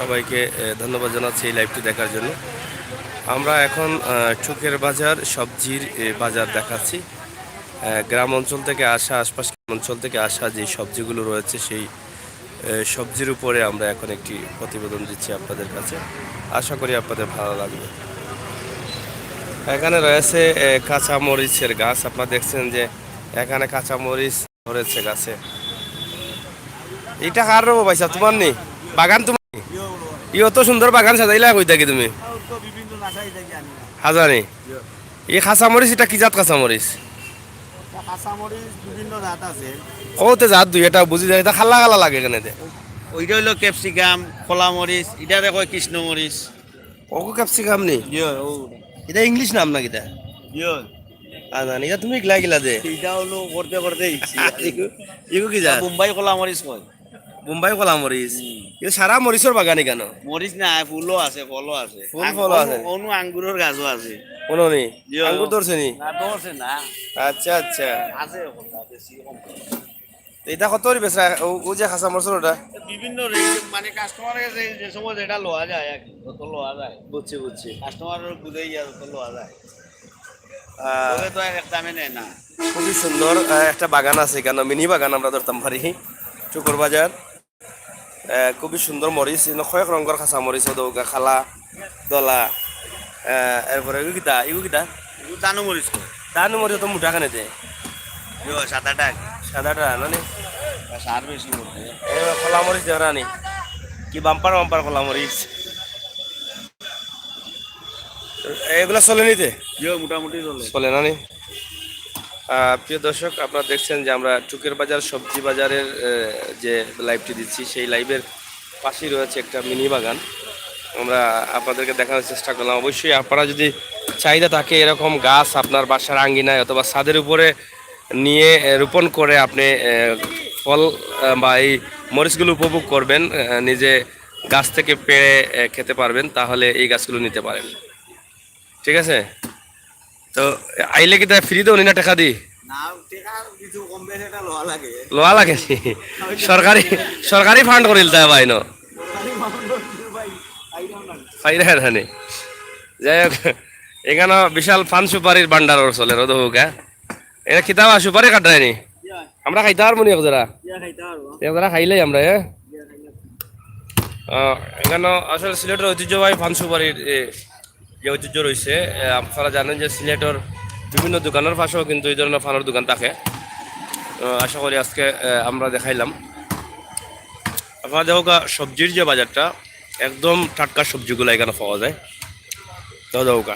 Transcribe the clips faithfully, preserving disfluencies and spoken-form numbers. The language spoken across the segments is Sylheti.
সবাইকে এ, ধন্যবাদ জানাচ্ছি এই লাইভটি দেখার জন্য। আমরা এখন আহ, চুকের বাজার, সবজির এ, বাজার দেখাচ্ছি। আহ, গ্রাম অঞ্চল থেকে আসা, আশপাশ অঞ্চল থেকে আসা যে সবজিগুলো রয়েছে, সেই এ, সবজির উপরে আমরা এখন একটি প্রতিবেদন দিচ্ছি আপনাদের কাছে। আশা করি আপনাদের ভালো লাগবে। এখানে রয়েছে এ, কাঁচা মরিচের গাছ। আপনারা দেখছেন যে এখানে কাঁচা মরিচ ধরেছে গাছে। এটা কার রবো ভাই সাহেব, তোমার নি? বাগান তোমার নি? ই অত সুন্দর বাগান সাজাইলা কই থাকি তুমি? হাজানি। এই কাঁচা মরিচ, এটা কি জাত কাঁচা মরিচ? কাঁচা মরিচ বিভিন্ন জাত আছে। কওতে জাত দুই এটা বুঝি যায়, এটা কালা কালা লাগে কেনে দে? ওইটা হইলো ক্যাপসিকাম, কলা মরিচ, ইটারে কয় কৃষ্ণ মরিচ। ওগু ক্যাপসিকাম নি? ইয়ে, ও। এটা ইংলিশ নাম না কিতা? ইয়ে। আ, জানি, এটা তুমি গিলা গিলা দে। এটা হলো করতে করতে ইচ্ছি। ইগু, ইগু কি জাত? বোম্বাই কলা মরিচ কয়। বোম্বাই কলা মরিচ। হুম। এটা সারা মরিচর বাগানি কেন? মরিচ না, ফুলও আছে, ফলও আছে। ফুল, আং-, ফলও অনু-, আছে। অনু আঙ্গুরের গাছও আছে। কোনো নেই? ইয়ে। আঙ্গুর ধরছে নি? না, ধরছে না। আচ্ছা, আচ্ছা। আছে এখন, বেশি কম। তো এটা কত করি বেচরা? ও, ও যে কাঁচা মরিচ ওটা? বিভিন্ন রেঞ্জ, মানে কাস্টমারের কাছে যে সময় যেটা লওয়া যায় আর কি, তত লওয়া যায়। বুঝছি, বুঝছি। কাস্টমারের বুঝেই আর তত লওয়া যায়। আহ, তবে তো আর এক দামে নেয় না। খুবই সুন্দর, আহ, একটা বাগান আছে এখানে, মিনি বাগান আমরা ধরতাম পারি, চুকর বাজার। আহ, খুবই সুন্দর মরিচ, এখানে কয়েক রঙের কাঁচা মরিচ, ওদৌকা, কালা, ধলা, আহ, এরপরে ইগু কিতা, ইগু কিতা? ইগু দানু মরিচ কয়। দানু মরিচ তো মোটা কেনে দে? ইয়ো, সাদাটা। সাদাটা, না নি? আর সার বেশি করতে। এ, কলা মরিচ দেওয়া নি? কি বাম্পার বাম্পার কলা মরিচ? এগুলা চলে নিতে? ইয়ো, মোটামুটি চলে। চলে না নি? আহ, প্রিয় দর্শক, আপনারা দেখছেন যে আমরা চুকের বাজার সবজি বাজারের, আহ, যে লাইভটি দিচ্ছি, সেই লাইভের পাশেই রয়েছে একটা মিনি বাগান। আমরা আপনাদেরকে দেখানোর চেষ্টা করলাম। অবশ্যই আপনারা যদি চাহিদা থাকে এরকম গাছ আপনার বাসার আঙ্গিনায় অথবা ছাদের উপরে নিয়ে, আহ, রোপণ করে আপনি, আহ, ফল, আহ, বা এই মরিচগুলো উপভোগ করবেন, আহ, নিজে গাছ থেকে পেড়ে, আহ, খেতে পারবেন, তাহলে এই গাছগুলো নিতে পারেন। ঠিক আছে? তো আইলে কিতা ফ্রি দেও নি না টেকা দি? না, টেকা কিছু কম বেশি একটা লওয়া লাগে। লওয়া লাগে নি? সরকারি, সরকারি ফান্ড করিল তাই ভাই ন? সরকারি ফান্ড করিল ভাই, আইলাম না। পাইরা না নি? যাই হোক, এখানে বিশাল পান সুপারির ভান্ডার ওর চলে, রোদ হোক, হ্যাঁ? এটা কিতা বা সুপারি কাটায় নি? ইয়া। আমরা খাইতে পারবো নি এক জোড়া? ইয়া, খাইতে পারবো। এক জোড়া খাইলাই আমরা, হ্যাঁ? ইয়া, খাইলাম। আহ, এখানে আসলে সিলেটের ঐতিহ্যবাহী পান সুপারির, এ, যে ঐতিহ্য রয়েছে, এ, আপনারা জানেন যে সিলেটের বিভিন্ন দোকানের পাশেও কিন্তু এই ধরনের পানের দোকান থাকে। আহ, আশা করি আজকে, এ, আমরা দেখাইলাম। আপনারা দেখো গা, সবজির যে বাজারটা, একদম টাটকা সবজিগুলা এখানে পাওয়া যায়। তো দেখো গা।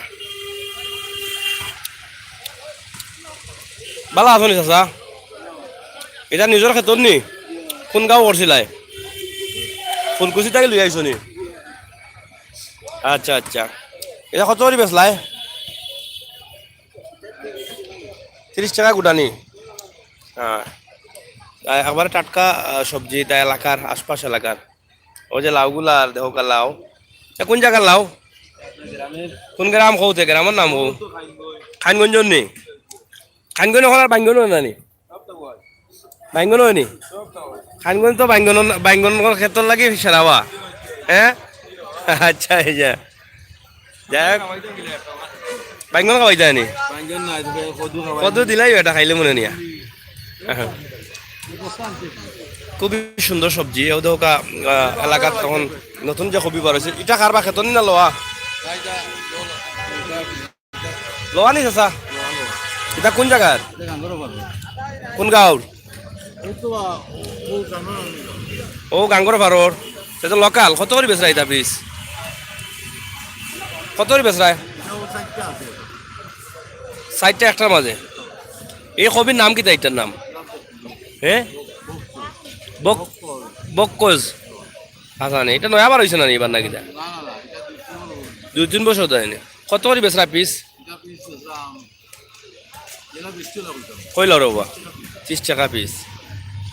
ভালা আছো নি চাচা? এটা নিজর খেতর নি? কোন গাঁও করছিলায়? ফুলকুচি থাকি লই আইছো নি? আচ্ছা, আচ্ছা। এটা কত করি বেচলায়? তিরিশ টেকা গুটা নি? হ্যাঁ। আহ, একবারে টাটকা, আহ, সবজি, এটা এলাকার, আশপাশ এলাকার। ওই যে লাউগুলা আর দেখো গা লাউ। এ কোন জাগার লাউ? কোন গ্রাম কওতে? গ্রামর নাম কও। খানগঞ্জ নি? খানগঞ্জ অকল আর বাইঙ্গন না নি? বাইঙ্গন নি? খানগঞ্জ তো বাইঙ্গন, বাইঙ্গন ক্ষেতর লাগি সেরা বা। হ্যাঁ? আচ্ছা, এই যে। যাই হোক। বাইঙ্গন খাওয়াই যায়নি? বাইঙ্গন না, এটা কদু খাওয়াই। কদু দিলাই এটা খাইলে মনে নিয়া। হ্যাঁ। খুবই সুন্দর সবজি। ও দেখো কা-, আহ, এলাকাত এখন নতুন যে কবি বার হয়েছে, এটা কার বা খেতনি না লওয়া? লওয়া নি চাচা? এটা কোন জাগার? কোন গাঁওর? ও গাঙ্গর পারর। এটা তো লোকাল। কত করি বেচরা এটা পিস? কত করি বেচরা? ষাইটটা একটার মাঝে। এই কবির নাম কিতা এটার নাম? হ্যাঁ? বক-, বক্কজ। আচ্ছা, নি, এটা নয়া বার হইছে না নি এবার না কিতা? দুই তিন বছর দেয়নি। কত করি বেচরা পিস? কইলা রে বাবা, ত্রিশ টাকা পিস।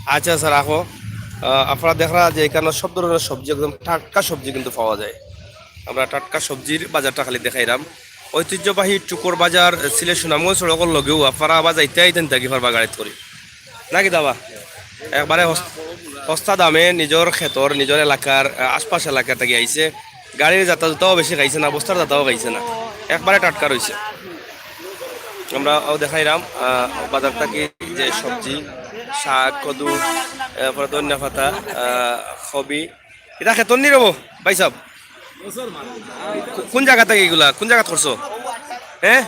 আচ্ছা, আচ্ছা, রাখো। আহ, আপনারা দেখরা যে এখানে সব ধরনের সবজি, একদম টাটকা সবজি কিন্তু পাওয়া যায়। আমরা টাটকা সবজির বাজারটা খালি দেখাইলাম। ঐতিহ্যবাহী চুকর বাজার, সিলেট সুনামগঞ্জ সড়কর লগেও আপনারা আবার যাইতে আইতেন থাকি পারবা গাড়িত করি। নাকি দাবা? একবারে হস-, সস্তা দামে নিজর খেতর, নিজর এলাকার, আহ, আশপাশ এলাকা থাকি আইছে। গাড়ির যাতা জুতাও বেশি খাইছে না, বস্তার যাতাও খাইছে না, একবারে টাটকা রইছে। আমরা অউ দেখাইরাম, আহ, বাজার থাকি যে সবজি, শাক, কদু, এরপরে ধনিয়া পাতা, আহ, কবি। ইতা খেতর নি রবো, ভাই সাব? কো-, কোন জাগা থাকি ইগুলা? কোন জাগাত করছো? হ্যাঁ?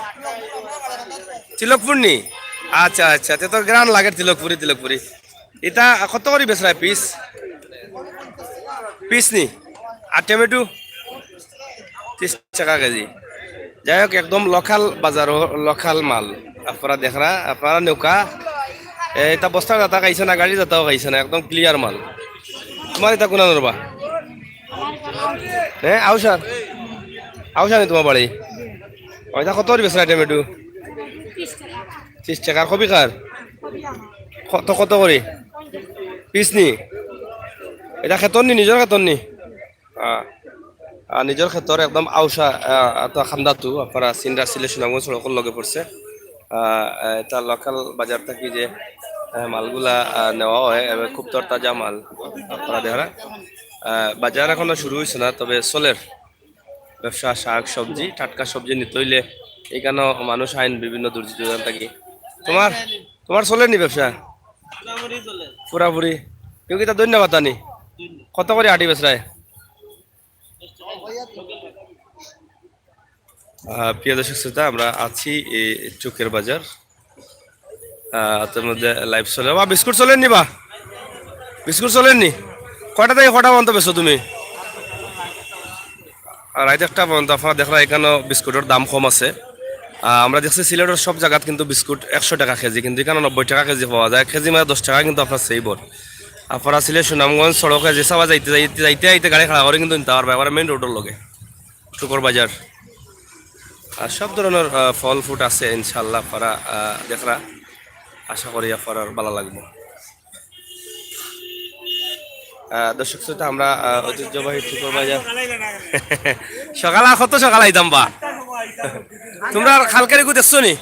তিলকপুর নি? আচ্ছা, আচ্ছা, তে তো ঘ্রাণ লাগে তিলকপুরি, তিলকপুরি। ইতা কত করি বেচরায় পিস? পিস নি? আর টমেটো? তিরিশ টেকা কেজি। যাই হোক, একদম লোকাল বাজার, লোকাল মাল। আপনারা দেখরা, আপনারা নেউক্কা, এ, ইতা বস্তার যাতা খাইছে না, গাড়ির যাতাও খাইছে না, একদম ক্লিয়ার মাল। তুমার ইতা কুনানর বা? হ্যাঁ, আউশা? আউশা নি তুমার বাড়ি? অউ, ইতা কত করি বেচরায় টমেটো? তিরিশ টেকা। আর কবি কার? কত, কত করি? পিস নি? ইতা খেতর নি, নিজর খেতর নি? আহ, আহ, নিজর খেতর একদম আউশা, আহ, আতা খান্দাতু, আপনারা চিনরা, সিলেট সুনামগঞ্জ সড়কর লগে পড়ছে। আহ, আহ, ইতা লোকাল বাজার থাকি যে, আহ, মালগুলা, আহ, নেওয়া হয়, এবং খুব তরতাজা মাল। আপনারা দেখরা, আহ, বাজার এখনো শুরু হইছে না, তবে চলের ব্যবসা, শাক সবজি, টাটকা সবজি নিতে হইলে এখানো মানুষ আইন বিভিন্ন দূর দূরান্ত থাকি। তুমার, তুমার চলের নি ব্যবসা? পুরাপুরি। কেউ কিতা ধন্যবাদ আনি? কত করি আটি বেচরায়? আহ, প্রিয় দর্শক শ্রোতা, আমরা আছি এই চকের বাজার। আহ, তার মধ্যে লাইভ চলে। বা, বিস্কুট চলের নি বা? বিস্কুট চলের নি? কয়টা থাকি কয়টা পর্যন্ত বেচো তুমি? আর রাইত একটা পর্যন্ত। আপনারা দেখরা, এখানো বিস্কুটর দাম কম আছে। আহ, আমরা দেখছি সিলেটর সব জাগাত কিন্তু বিস্কুট একশো টেকা কেজি, কিন্তু এখানো নব্বই টেকা কেজি পাওয়া যায়। কেজি মানে দশ টেকা কিন্তু আপনার save অর। আপনারা সিলেট সুনামগঞ্জ সড়কে যে সাবা যাইতে, যাইতে, যাইতে আইতে গাড়ি খাড়া করি কিন্তু নিতা পারবা, একবারে মেইন রোডর লগে। টুকর বাজার। আর সব ধরনর, আহ, ফল fruit আছে ইনশাআল্লাহ। আপনারা, আহ, দেখরা, আশা করি আপনারার ভালা লাগবো। আহ, দর্শক শ্রোতা, আমরা, আহ, ঐতিহ্যবাহী টুকর বাজার। সকাল, আর কত সকাল আইতাম বা? তুমরা কালকের ইগু দেখছো নি?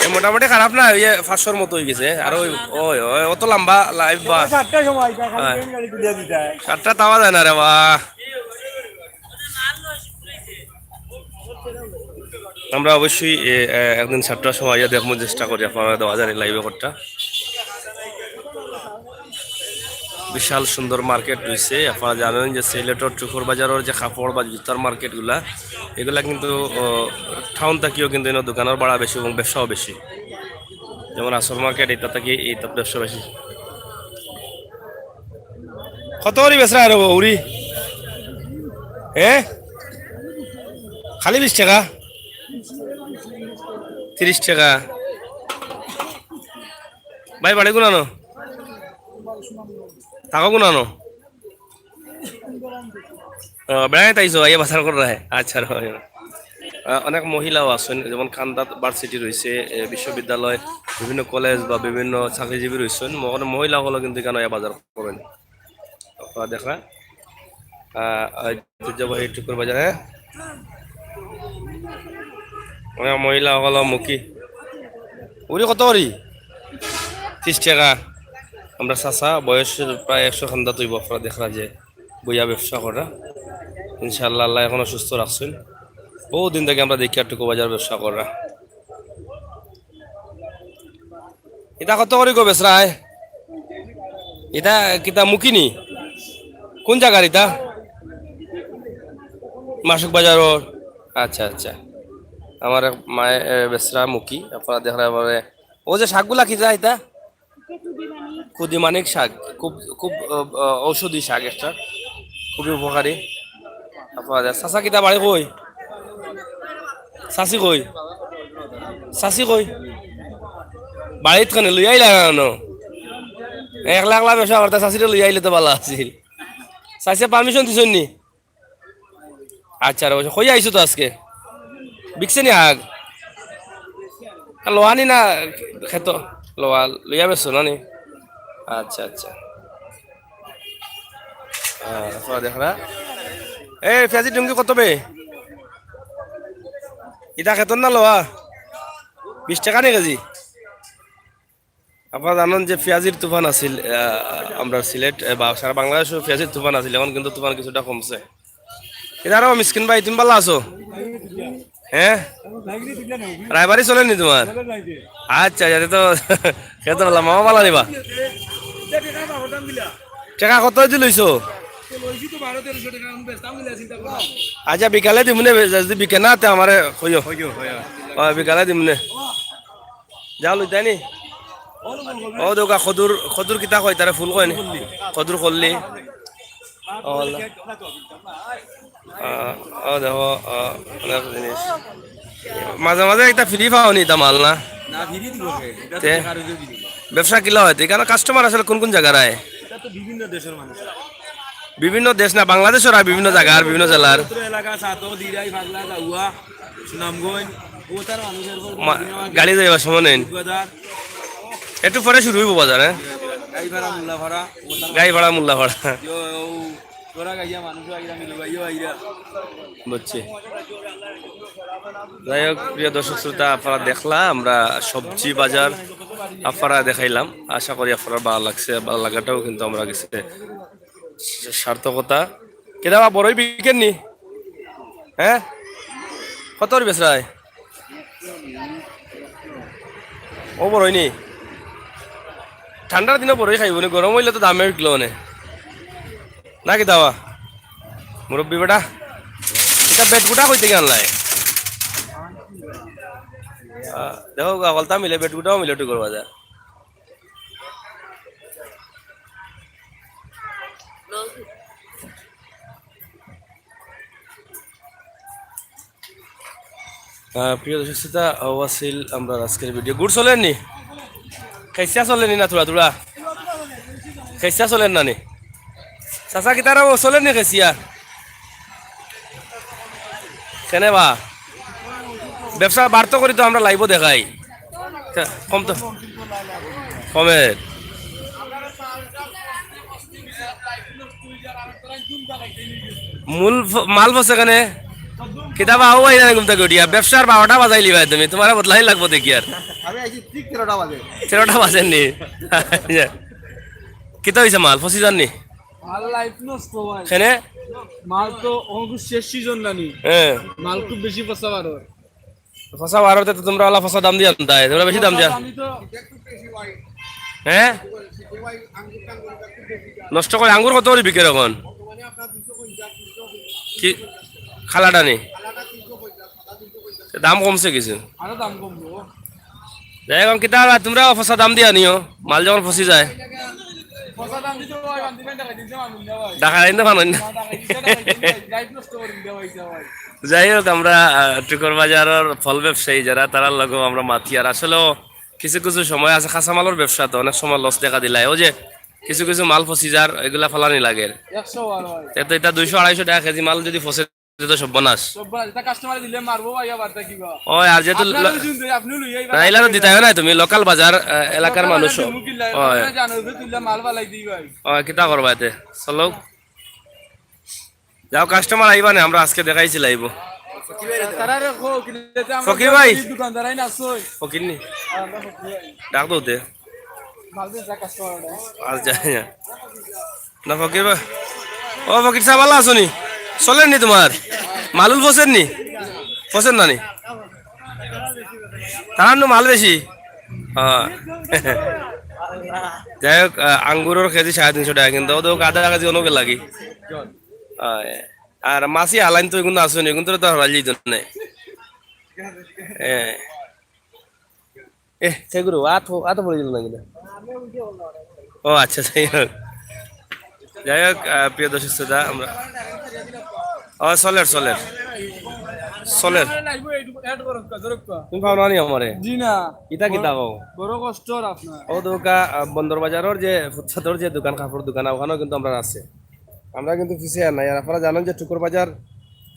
এ, মোটামুটি খারাপ না, ওই যে পাঁচশোর মতো হয়ে গেছে। আর ওই, ওই, ওই, অত লম্বা লাইভ বা। সাতটার সময় আইতা, খালি হ্যাঁ। ট্রেন গাড়ি তুলিয়া দিতা। সাতটা তাওয়া যায় না রে বা। আমরা অবশ্যই, এ, এ, একদিন সাতটার সময় আইয়া দেখমু, চেষ্টা করি আপনারা দেওয়া যায় লাইভে করতা। বিশাল সুন্দর মার্কেট রইছে। আপনারা জানেন যে সিলেটর চুকুর বাজারর যে কাপড় বা জুতার মার্কেটগুলা, এগুলা কিন্তু, ও, টাউন থাকিও কিন্তু এনে দোকানর ভাড়া বেশি এবং ব্যবসাও বেশি। যেমন আসর মার্কেট, এটা থাকি এটা ব্যবসা বেশি। কত করি বেচরা আর উরি? হ্যাঁ, খালি বিশ টাকা, তিরিশ টাকা। ভাই, বাড়ি কুনানো? থাকো কুনানো? ও, বেড়াইত আইছো, আইয়া বাজার কররায়? আচ্ছা, রয়। আহ, অনেক মহিলাও আছেন, যেমন কান্দাত ভার্সিটি রইছে, এ, বিশ্ববিদ্যালয়, বিভিন্ন কলেজ বা বিভিন্ন চাকরিজীবী রইছেন, ম-, অনেক মহিলা অকলও কিন্তু এখানো আইয়া বাজার করেন। আপনারা দেখরা, আহ, ঐতিহ্যবাহী টুকুর বাজারে অনেক মহিলা অকলও মুখী। উরি কত করি? তিরিশ টাকা। আমরা চাচা, বয়স প্রায় একশো কান্দাত অইবো, আপনারা দেখরা যে বইয়া ব্যবসা করা। ইনশাআল্লাহ, আল্লাহ এখনো সুস্থ রাখছেন। বহু দিন থাকি আমরা দেখি আর টুকু বাজার ব্যবসা করা। ইটা কত করি গো বেচরায়? ইটা কিতা মুখী নি? কোন জাগার ইটা? মাসুক বাজারর। আচ্ছা, আচ্ছা। আমার এক মায়ে, এ, বেচরা মুখী, আপনারা দেখরা এবারে। ও যে শাকগুলা কিতা ইটা? কুদিমানিক শাক, খুব, খুব, আহ, আহ, ঔষধি শাক একটা, খুবই উপকারী। আপনারা, চাচা কিতা বাড়ি কই? চাচি কই? চাচি কই? বাড়িত কনে লইয়া আইলা না কেনো? একলা একলা ব্যবসা করতা, চাচিরে লইয়া আইলে তো ভালা আছিল। চাচিয়ে permission দিছইন নি? আচ্ছা, রে, কই আইছো তো আজকে? বিকছে নি আগ? আর লোয়া নি না খেত? লোয়া, লইয়া বেচছো না নি? আচ্ছা, আচ্ছা। হ্যাঁ, দেখরা। এই, পেঁয়াজি টুঙ্গি কত বে? ইটা খেতর না লোয়া? বিশ টাকা নি কেজি? আপনারা জানেন যে পেঁয়াজির তুফান আছিল, আহ, আমরা সিলেট, আহ, বা সারা বাংলাদেশও পেঁয়াজির তুফান আছিল, এখন কিন্তু তুফান কিছুটা কমছে। এদারও মিসকিন ভাই, তুমি ভালা আছো? হ্যাঁ, রায়বাড়ি চলেনি তোমার? আচ্ছা, আচ্ছা, তো খেতে পারলাম, মামা ভালা নিবা। টেকা কত দিল হইছো? আচ্ছা, বিকালে দিমুনে, যদি বিকে না, তে আমারে কইও। ও, বিকালে দিমুনে। যা লইতাই নি? ও, দেউকা, খদুর, খদুর কিতা কয়, তারে ফুল কয় নি? খদুর করলি। ও, আল্লাহ। আহ, ও, দেখো, আহ, অনেক জিনিস। মাঝে মাঝে একটা ফ্রি পাও নি, তা মাল না? না, ফ্রি দিব কে? এটা তো তে? বেকার হইলে দিব। ব্যবসা কিলা হয়? এখানে কাস্টমার আসলে কোন কোন জায়গার আয়? এটা তো বিভিন্ন দেশের মানুষ। বিভিন্ন দেশ না, বাংলাদেশের আর বিভিন্ন জায়গা, আর বিভিন্ন জেলার। উত্তর এলাকা, সাতো, দিরাই, পাগলা, জাউয়া, সুনামগঞ্জ, ওটার মানুষ এরকম মা-, বিভিন্ন গাড়ি যাইবার সময় নেই। বাজার। একটু পরে শুরু হইব বাজার, হ্যাঁ? গাইভাড়া, মোল্লাভাড়া, ওটার গাইভাড়া, মোল্লাভাড়া। ইয়ো, ও, তোরা গাইয়া মানুষ আইরা, মিলু গাইও আইরা। বুঝছি। যাই হোক, প্রিয় দর্শক শ্রোতা, আপনারা দেখলা আমরা সবজি বাজার আপনারা দেখাইলাম। আশা করি আপনারা ভালা লাগছে, ভালা লাগাটাও কিন্তু আমরা গেছে সার্থকতা। কিতা বা বড়ই বিকেন নি? হ্যাঁ, কত করি বেচরায়? ও বড়ই নি? ঠান্ডার দিনে বড়ই খাইব নি, গরম হইলে তো দামে বিকলো নে। না কিতা বা? মুরব্বি বেটা, এটা বেটগুটা কইতে গিয়ে আনলাই। আহ, দেখো, গা, হলতা মিলে, বেটগুটাও মিলে, টুকর বাজার। আহ, প্রিয় দর্শক শ্রোতা, ও আছিল আমরা আজকের ভিডিও। গুড় চলেন নি? খেসিয়া চলেন নি না থুড়া থুড়া? খেসিয়া চলেন না নি? চাচা, কিতারা ও চলেন নি খেসিয়া? কেনে বা? ব্যবসা বাড়তো করি তো আমরা লাইভও দেখাই। তা কম তো কমে। মূল ফ-, মাল ফসে কেনে? কিতাবা ও ভাই না ঘুম থেকে উঠিয়া ব্যবসার বারোটা বাজাইলি ভাই তুমি, তোমার বদলাই লাগবো দেখি আর। আমি আইছি ঠিক তেরোটা বাজে। তেরোটা বাজেনি। কিতা হইছে মাল? ফসি যাননি? মাল লাইফ নষ্ট ভাই। কেনে? মাল তো অঙ্কুর শেষ সিজন নানি। হ্যাঁ। মাল খুব বেশি পচা বারো। ফসা বারোতে তো তোমরা ওলা ফসা দাম দিয়া আনতায়, তোমরা বেশি দাম দিয়া। আমি তো হ্যাঁ? নষ্ট করে আঙ্গুর কত করে বিকের এখন? কি? খালাটা নি? দাম কমছে কিছু। আরো দাম কমবো। যাই হোক, কিতা বা, তোমরাও ফসা দাম দিয়া নিও, মাল যখন ফসি যায়। ফসা দাম দিতে ভাই, বান্দি ভাই, টাকা দিতে পারবেন না ভাই। টাকা দিতে পারবেন না। টাকা দিতে, টাকা দিতে ভাই, লাইফ নষ্ট করে দিতে ভাই, ভাই। যাই হোক, আমরা, আহ, টুকর বাজারর ফল ব্যবসায়ী যারা, তারার লগেও আমরা মাতি। আর আসলেও কিছু কিছু সময় আছে, কাঁচামালর ব্যবসা তো অনেক সময় লস দেখা দিলায়। ওই যে কিছু কিছু মাল ফসি যার, এগুলা ফালানি লাগে। একশো বার ভাই। তে তো এটা দুইশো আড়াইশো টাকা কেজি মাল যদি ফসে, তো সর্বনাশ। সর্বনাশ, এটা কাস্টমারে দিলে মারবো ভাই, আবার তা কি বা? ওই, আর যেহেতু আপনারা ল-, ওই দিন ধরে আপনি লইয়াই না, এলা তো দিতায় না তুমি, লোকাল বাজার, আহ, এলাকার মানুষ। দিমু কিল্লা, ওই। আপনারা জানো যে তুইলা মাল ফালাই দিই ভাই। ওই, কিতা করবা এতে? চলো। যাও, কাস্টমার আইবা না, আমরা আজকে দেখাইছি লাইভ। তারা রে কো, কিল্লা যে আমরা ফকির ভাই। দোকানদার আইন আসই। ফকির নি? আর আমরা ফকির ভাই। ডাক দো দে। মাল বেচা কাস্টমার ওটা। আর যায় না। না, ফকির ভাই। ও, ফকির সাহেব, ভালা আছো নি? চলের নি তোমার? মালুল ফসের নি? ফসের না নি? তারার নু মাল বেশি? হ্যাঁ। যাই হোক, আহ, আঙ্গুরর কেজি সাড়ে তিনশো টাকা, কিন্তু ওদের আধা কেজি অনেক লাগি। হ্যাঁ। আর মাছি হালাইন তো এগুলো আসো নি, এগুলো তো হরাই যেত না। হ্যাঁ। এ, সেগুলো আত, আত পড়ে গেল নাকি? ও আচ্ছা, যাই হোক। যাই হোক, আহ, প্রিয় দর্শক শ্রোতা, আমরা, ও, চলের, চলের। চলের। তুমি পাও না নি আমারে? জি না। ইতা কিতা কও? বড় কষ্ট আর আপনার। ও দোকা, আহ, বন্দর বাজারর যে ফুটপাতর যে দোকান, কাপড় দোকান, ওখানেও কিন্তু আমরা আছে। আমরা কিন্তু পিছে আর নাই। আর আপনারা জানেন যে টুকর বাজার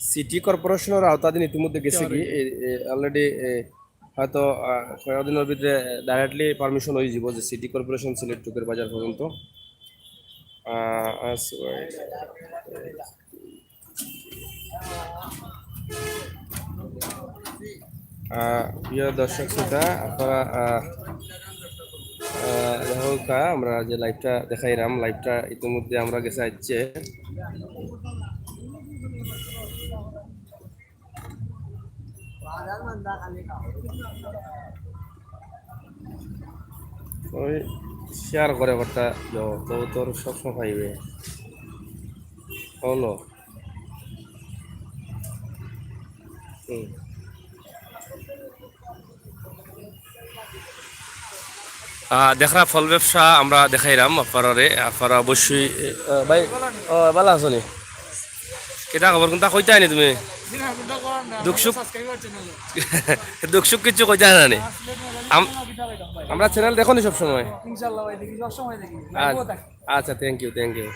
সিটি কর্পোরেশনর আওতাধীন ইতিমধ্যে গেছে কি, এ, এ, already, এ, হয়তো, আহ, কয়েকদিনের ভিতরে directly permission হয়ে যাব যে সিটি কর্পোরেশন সিলেট টুকর বাজার পর্যন্ত। আহ, আস-, আহ, প্রিয় দর্শক শ্রোতা, আপনারা, আহ, আহ, আমরা যে লাইভটা দেখাইরাম, লাইভটা ইতিমধ্যে আমরা গেছে আইছে। ওই শেয়ার করে কথা, তো তোর সবসময় পাইবে। হলো। হুম। আহ, দেখরা ফল ব্যবসা আমরা দেখাইরাম আপনারারে, আপনারা অবশ্যই, আহ, ভাই, ও, ভালা আছো নি? কিতা খবর, কুনটা কইতায় নি তুমি? দুঃখ সুখ? দুঃখ সুখ কিচ্ছু কইতায় না নি? আম-, আমরা চ্যানেল দেখো নি সবসময়? আচ্ছা। আচ্ছা, thank you, thank you।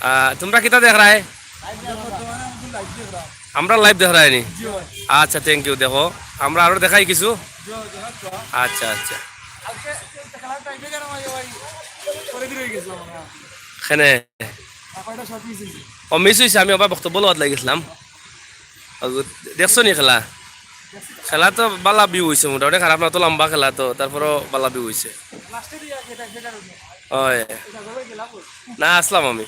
আহ, তোমরা কিতা দেখরায়? আমরা লাইভ দেখরায় নি? আচ্ছা, thank you। দেখো, আমরা আরো দেখাই কিছু। আচ্ছা, আচ্ছা। কেনে? ও, মিস হইছে, আমি আবার বক্তব্য লওয়াত লাগি গেছিলাম। দেখছো নি খেলা? খেলা তো বালা ভিউ হইছে মোটামুটি, খারাপ না তো, লম্বা খেলা তো, তারপরও বালা ভিউ হইছে। অয়। না, আসলাম আমি।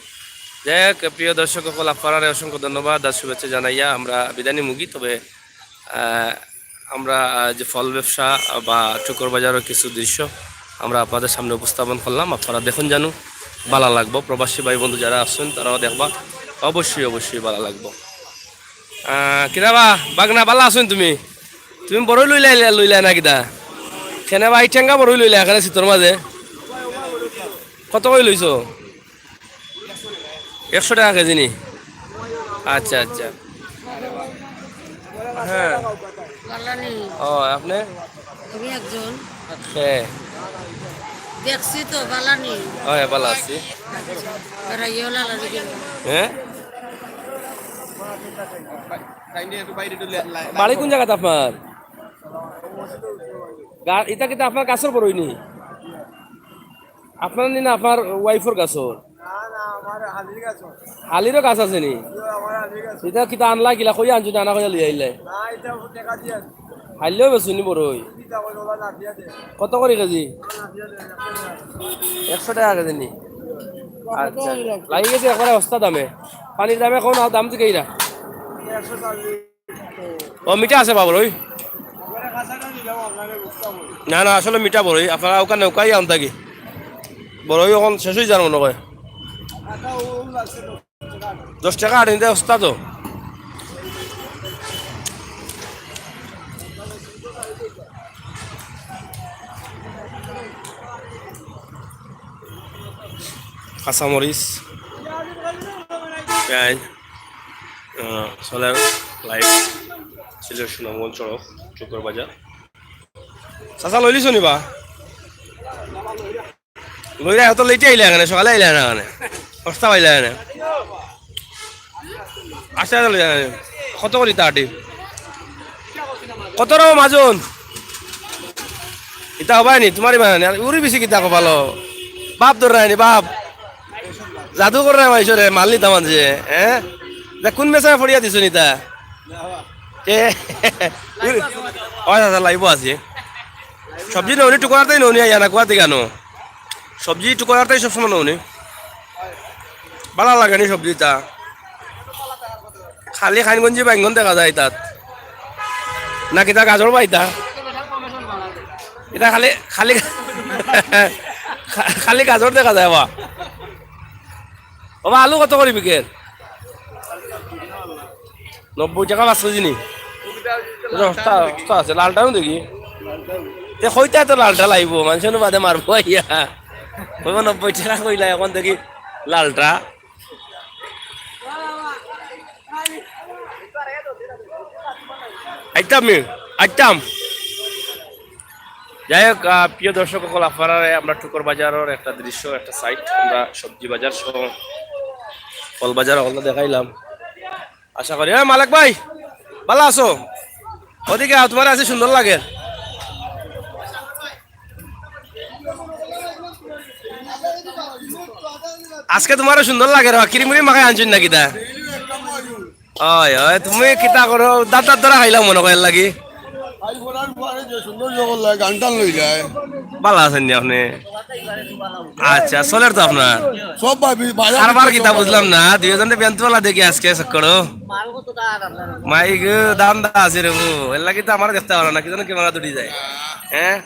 যাই হোক, প্রিয় দর্শক সকল, আপনারারে অসংখ্য ধন্যবাদ আর শুভেচ্ছা জানাইয়া আমরা বিদায় নিমুগি। তবে, আহ, আমরা, আহ, যে ফল ব্যবসা বা টুকর বাজারের কিছু দৃশ্য আমরা আপনাদের সামনে উপস্থাপন করলাম। আপনারা দেখুন জানু, বালা লাগবো। প্রবাসী ভাই বন্ধু যারা আছেন, তারাও দেখবা, অবশ্যই, অবশ্যই বালা লাগবো। আহ, কিতা বা, বাগনা, বালা আছো নি তুমি? তুমি বড়ই লইলা, লইলা না কিতা? কেনে বা, এই টেঙ্গা বড়ই লইলা এখানে শীতর মাঝে? কত করি লইছো? একশো টাকা কেজি নি? আচ্ছা, আচ্ছা। হ্যাঁ। বালা নি? ও, আপনি? আমি একজন। হ্যাঁ। দেখছি তো, বালা নি? ও, হ্যাঁ, বালা আছি। আচ্ছা, বেড়াইও লালা দেখি। হ্যাঁ? বাড়ি কোন জাগাত আপনার? গা-, ইটা কিতা আপনার গাছর বড়ই নি? আপনার নি না আপনার ওয়াইফর গাছর? না, না, আমার হালির গাছ। হালিরও গাছ আছে নি? জি, আমার হালির গাছ। ইটা কিতা আনলা কিলা কইয়া আনছো না, আনা কইয়া লইয়া আইলে? না, ইটা টেকা দিয়া আনছি। হারলেও বেচো নি বড়ই? কিতা কই বাবা, লাফিয়া দে। কত করি কেজি? লাফিয়া দে, একশো টাকা। একশো টাকা কেজি নি? আচ্ছা, লাগি গেছে একবারে সস্তা দামে। পানির দামে কোন দাম জিকাইরা? একশো চল্লিশ। ও, মিঠা আছে বাবুর ওই? না, না, আসলে মিঠা বড়ই। আপনারা ওখানে ওকাই আনতা কি? বড়ই এখন শেষ হয়ে যার মনে হয়। দশ টাকা আট নিতে সস্তা তো। কাঁচামরিচ, পেঁয়াজ, আহ, চলে লাইভ সিলেট সুনামগঞ্জ সড়ক, চুকর বাজার। চাচা, লইলিছো নিবা? লইরা এত লেটে আইলা এখানে, সকালে আইলা না এখানে, সস্তা পাইলা এখানে। আচ্ছা, আচ্ছা, লইরা এখানে। কত করি তা আটি? কত রকম মাজন? ইতা হবাই নি, তোমার ইমান আনি। আর উড়ি বেশি কিতা কপালো? বাপ ধরে আনি, বাপ। জাদু করে না মাইশরে, মাল নিতাম আনছে, হ্যাঁ? তা কোন মেশায় ফড়িয়া দিছো নিতা? কে? ওই দাদা, লাইভও আছে। সবজি নৌনি টুকরাতেই নৌনি আইয়া না, কুয়াতে কেন? সবজি টুকরাতেই সবসময় নৌনি। ভালা লাগে নি সবজিটা। খালি খাইনগঞ্জি বাইঙ্গন দেখা যায় তাত। না কিতা গাজর পাইতা? এটা খালি, খালি, খা-, খালি গাজর দেখা যায় বা। বাবা, আলু কত করি বিকের? নব্বই টাকা পাঁচ কেজি নি? এটা সস্তা, সস্তা আছে, লালটাও দেখি। তে কইতা তো লালটা লাইবো, মানুষের বাদে মারবো আইয়া। কইবো নব্বই টাকা কইলা, এখন দেখি লালটা। আইতাম নি, আইতাম। যাই হোক, আহ, প্রিয় দর্শক সকল, আপনারা আমরা টুকর বাজারের একটা দৃশ্য, একটা সাইড, আমরা সবজি বাজার সহ ফল বাজার হকলতা দেখাইলাম। আশা করি, এ মালিক ভাই, ভালা আছো? ওদিকে আও, তোমার আছে সুন্দর লাগে। আজকে তোমারও সুন্দর লাগে রে, কিরিমুরি মাখাই আনছইন না কিতা? ওই, ওই, তুমি কিতা করো? দাঁত দাঁত ধরা খাইলাম মনে কয়ের লাগি। ভালা আছেন নি আপনি? আচ্ছা, চলের তো আপনার। সব ভাই, বাজার কারবার কিতা বুঝলাম না, দুইজনে বেন্তুওয়ালা দেখি আজকে চক্করো। মাইক দাম দা আছে রে বউ, এর লাগি তো আমার দেখতে পারো না, কি জানো ক্যামেরা দুটি যায়। হ্যাঁ।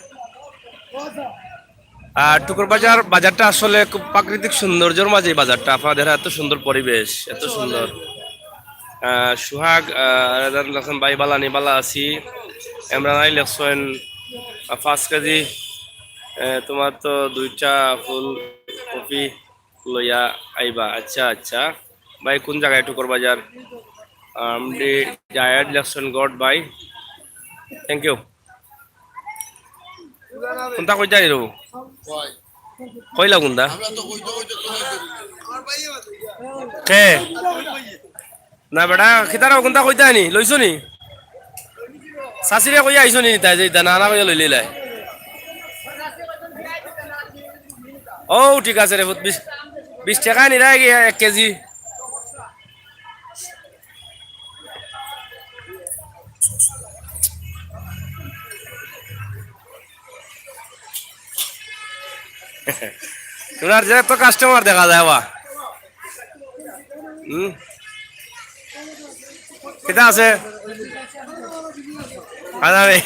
আর টুকুর বাজার, বাজারটা আসলে খুব প্রাকৃতিক সৌন্দর্যর মাঝে এই বাজারটা। আপনারা দেখরা এত সুন্দর পরিবেশ, এত সুন্দর। আহ, সুহাগ, আহ, রাজার লেখছেন, "ভাই বালা নি?" বালা আছি। এমরান আলী লেখছেন, আহ, "পাঁচ কেজি, আহ, তোমার তো দুইটা ফুলকপি লইয়া আইবা।" আচ্ছা, আচ্ছা। ভাই, কোন জায়গায় টুকুর বাজার? আমডি জায়েদ লেখছেন, "গড ভাই।" Thank you। কোনটা কইতা নি রবো? কইলা কোনটা? কে? না বেটা, কিতারাও কোনটা কইতা নি? লইছো নি? শাশুড়িয়ে কইয়া আইছো নি? তাই যে ইতা না, না কইয়া লইলিলাই। ও, ঠিক আছে রে, বিশ, বিশ টাকা নিরা গিয়া এক কেজি। তোমরার যে এত কাস্টমার দেখা যায় বা। হুম। কিতা আছে? আরে,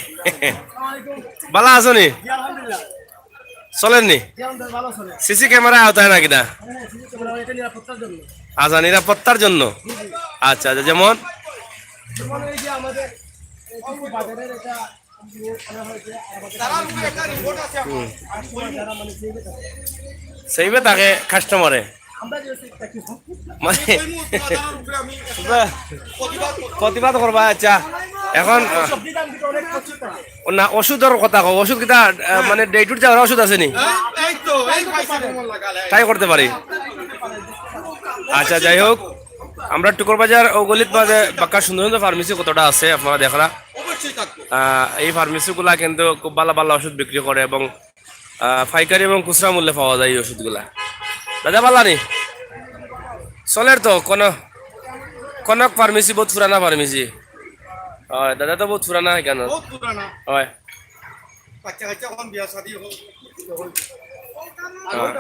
বালা আছো নি? চলের নি? সিসি ক্যামেরা আওতায় না কিতা? আচ্ছা, নিরাপত্তার জন্য। আচ্ছা, আচ্ছা, যেমন? হুম। সেইবে থাকে কাস্টমারে। মানে, প্রতিবাদ করবা, আচ্ছা। এখন, আহ, না, ওষুধর কথা কও, ওষুধ কিতা, আহ, মানে, day to day যাওয়ার ওষুধ আছে নি? ট্রাই করতে পারি। আচ্ছা, যাই হোক, আমরা টুকুর বাজার ও গলিত মাঝে বাক্কা সুন্দর সুন্দর ফার্মেসি কতটা আছে, আপনারা দেখরা। আহ, এই ফার্মেসিগুলা কিন্তু খুব ভালা ভালা ওষুধ বিক্রি করে এবং, আহ, পাইকারি এবং খুচরা মূল্যে পাওয়া যায় এই ওষুধগুলা। দাদা, বালা নি? চলের তো, কোন, কোন ফার্মেসি, বহুত পুরানা ফার্মেসি। হয়, দাদা তো বহুত পুরানা এখানো। বহুত পুরানা। হয়। বাচ্চা কাচ্চা এখন বিয়া শাদী হোক। হ্যাঁ।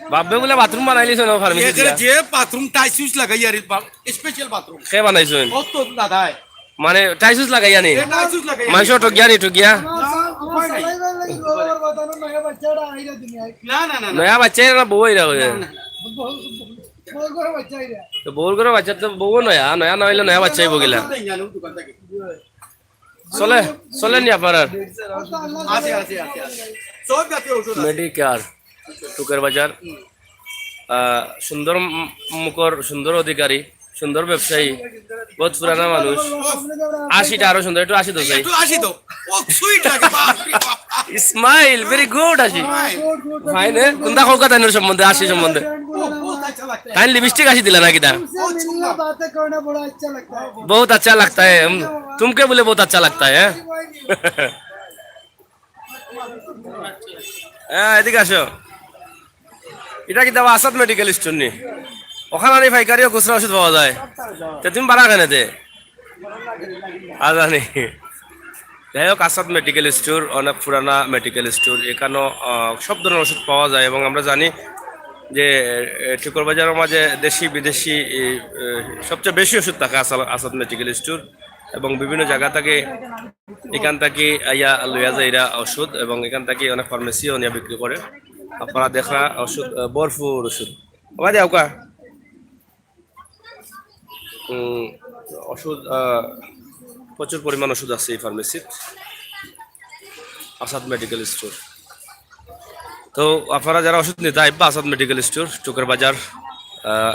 বাপে বুলে বাথরুম বানাইলিছে না ফার্মেসি দিয়া? যে বাথরুম টাইলস উইলস লাগাই আর বা-, স্পেশাল বাথরুম। কে বানাইছইন? ও তো দাদায়। মানে টাইলস উইলস লাগাইয়া নি? এ টাইলস উইলস লাগাই। মানুষ ঠগিয়া নি, ঠগিয়া? না, না, না, না। নয়া বাচ্চা এরা বউ এরা হয়ে। না, না। তো বউর ঘরে বাচ্চা তো বউ নয়া, নয়া না হইলে নয়া বাচ্চা হইব গিলা। চলে, চলে নি আপনার? আছে, আছে, আছে, আছে। সব জাতীয় ঔষধ আছে। মেডিকেয়ার, টুকের বাজার। আহ, সুন্দর মু-, মুখর, সুন্দর অধিকারী, সুন্দর ব্যবসায়ী, বহুত পুরানা মানুষ। আশিটা আরো সুন্দর, একটু আশি তো চাই। একটু আশি তো। ও, সুইট লাগে, বাপ রে বাপ। Smile, very good আশি। Smile। ফাইন, এ? কোনটা কউক্কা তাইনর সম্বন্ধে, আশি সম্বন্ধে? ও, বহুত আচ্ছা লাগতা হ্যায়। তাইন লিপস্টিক আশি দিলা না কিতা? तुमसे मिलना, बातें करना बड़ा अच्छा लगता है। बहुत अच्छा लगता है। हम, तुमके बोले बहुत अच्छा लगता है, हैं? হ্যাঁ, এদিকে আসো। এটা কিতা আসাদ মেডিকেল স্টোর নি? ওখানো নি পাইকারি ও খুচরা ওষুধ পাওয়া যায়। তে তুমি বারা কেনে তে? আজানি। যাই হোক, আসাদ মেডিকেল স্টোর অনেক পুরানা মেডিকেল স্টোর। এখানো, আহ, সব ধরনের ওষুধ পাওয়া যায় এবং আমরা জানি যে, এ, টুকুর বাজারর মাঝে দেশি বিদেশি, এ, এ, সবচেয়ে বেশি ওষুধ থাকে আসাদ, আসাদ মেডিকেল স্টোর এবং বিভিন্ন জায়গা থেকে এখান থাকি আইয়া লইয়া যাইরা ওষুধ এবং এখান থাকি অনেক ফার্মেসিও নিয়া বিক্রি করে। আপনারা দেখরা ওষুধ, আহ, ভরপুর ওষুধ। ওবা দেওকা। উম, ওষুধ, আহ, প্রচুর পরিমাণ ওষুধ আছে এই ফার্মেসিত। Asad medical store. তো আপনারা যারা ওষুধ নিতা আইবা আসাদ মেডিকেল স্টোর, টুকের বাজার, আহ,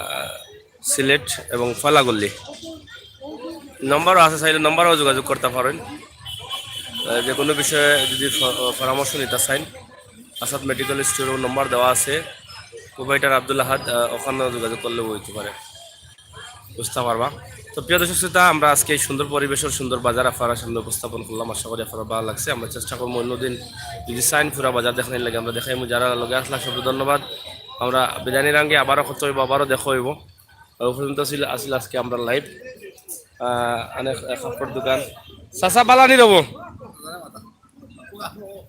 সিলেট এবং ফলাগল্লি। নম্বরও আছে, চাইলে নম্বরও যোগাযোগ করতা পারইন। আহ, যে কোনো বিষয়ে যদি ফ-, পরামর্শ নিতা চাইন, আসাদ মেডিকেল স্টোরও নম্বর দেওয়া আছে। প্রোভাইডার আব্দুল আহাদ, আহ, ওখানেও যোগাযোগ করলেও হইতে পারে, বুঝতা পারবা। তো প্রিয় দর্শক শ্রোতা, আমরা আজকে এই সুন্দর পরিবেশর সুন্দর বাজার আপনারার সামনে উপস্থাপন করলাম। আশা করি আপনারার ভালা লাগছে। আমরা চেষ্টা করমু অন্যদিন যদি চাইন পুরা বাজার দেখানির লাগি আমরা দেখাইমু। যারা লগে আসলা সবরে ধন্যবাদ। আমরা বিদায় নিরাম গি, আবারও কথা হইব, আবারও দেখা হইব। আর ও পর্যন্ত আছিল, আছিল আজকে আমরা live। আহ, অনেক, আহ, কাপড়র দোকান। চাচা বালা নি রবো?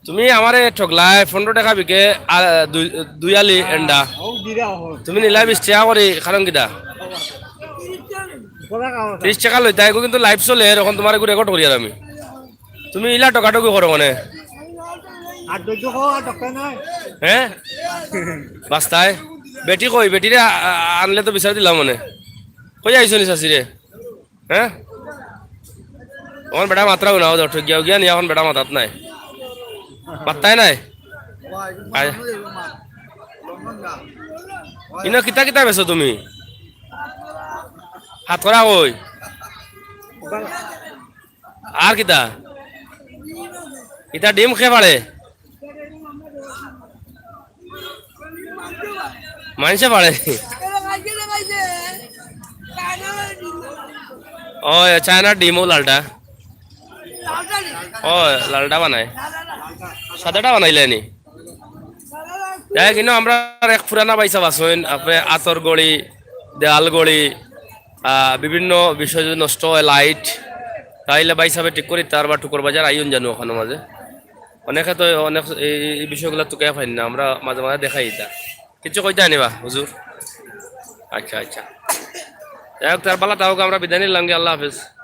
তুমি আমারে ঠগলায়, পনেরো টেকা বিকে, আ, দুই, দুই আলি এন্ডা। তুমি নিলায় বিশ টেকা করি, কারণ কিতা? তিরিশ টেকা লইতায়, এগু কিন্তু live চলের, অখন তুমারে এগু record করিয়ার আমি। তুমি ইলা ঠগাঠগি করো মানে? হ্যাঁ? বাস্তায়? বেটি কই? বেটিরে আ-, আ-, আনলে তো বিচার দিলাম মানে। কই আইছো নি চাচিরে? হ্যাঁ? অখন বেটা মাতরা না, ও ঠগিয়া উগিয়া নি, অখন বেটা মাতাত নাই। মাত্তায় নাই? আয়। ইনো কিতা কিতা বেচো তুমি? হাতকরা কই? আর কিতা? ইতা ডিম কে ফাড়ে? মানষে ফাড়ে? ও, চায়নার ডিম, ও লালটা। ও, লালটা বানায়। সাদাটা বানাইলে নি? যাই হোক, ইনো আমরার এক পুরানা ভাইসাব আছইন, আপনে আতর ঘড়ি, দেয়াল ঘড়ি, আহ, বিভিন্ন বিষয় যদি নষ্ট হয়, light, তাইলে ভাইসাবে ঠিক করিতা, আর বা টুকর বাজার আইন জানো অখানো মাঝে। অনেকে তো অনেক এই, এই বিষয়গুলা তুকাইয়া পাইন না, আমরা মাঝে মাঝে দেখাই ইতা। কিচ্ছু কইতায় নি বা, হুজুর? আচ্ছা, আচ্ছা। যাই হোক, তার বালা তাহলে আমরা বিদায় নিলাম গি, আল্লাহ হাফেজ।